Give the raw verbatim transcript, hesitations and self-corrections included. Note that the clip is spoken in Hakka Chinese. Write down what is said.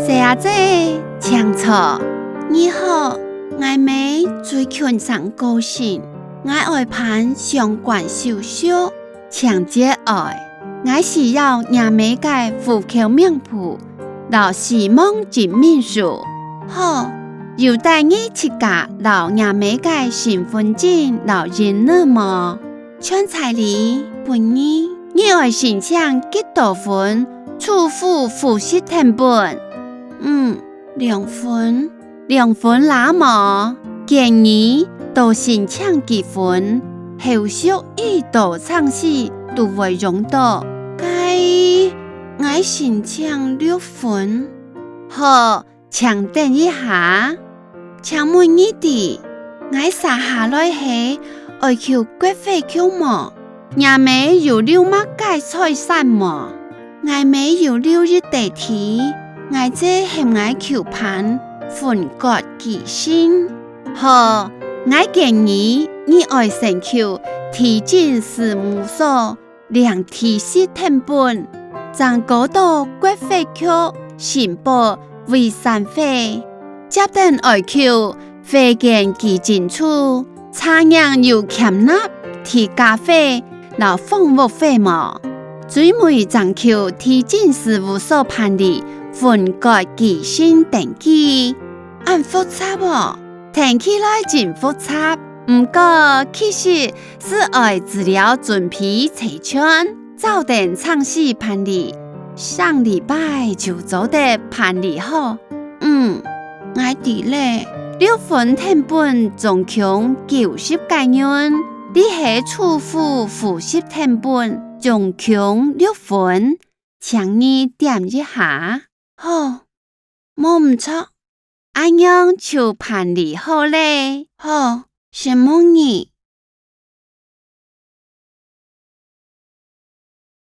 姐啊姐，請坐。你好，𠊎姆最近生高興，𠊎愛辦相關手續，請節哀。𠊎需要若姆个戶口名簿摎死亡證明書。好，有帶你自家摎若姆个身分證摎印仔無？ 全在這，分你。你愛申請幾多份住戶戶籍謄本？嗯，兩份。兩份罅無？建議多申請幾份，後續已多程序都會用到。該，𠊎申請六份。好， 請等一下。請問你知，𠊎續下來係愛去國稅局無？若姆有留麼个財產無？𠊎姆有留一垤地，𠊎姐喊𠊎去辦分割繼承。好，𠊎建議你愛先去地政事務所 領地籍謄本，正過到國稅局申報遺產稅。接等愛去稅捐稽徵處查驗有欠納地價稅摎房屋稅無，最尾正去地政事務所辦理分割繼承登記。恁複雜哦！聽起來真複雜，毋過其實 只愛資料準備齊全，照等程序辦理，上禮拜就做得辦理好。嗯，𠊎知了，六份謄本總共九十個銀，這係住戶戶籍謄本，總共六份，請你點一下。好， 無毋著，恁樣就辦理好了。好，承蒙你。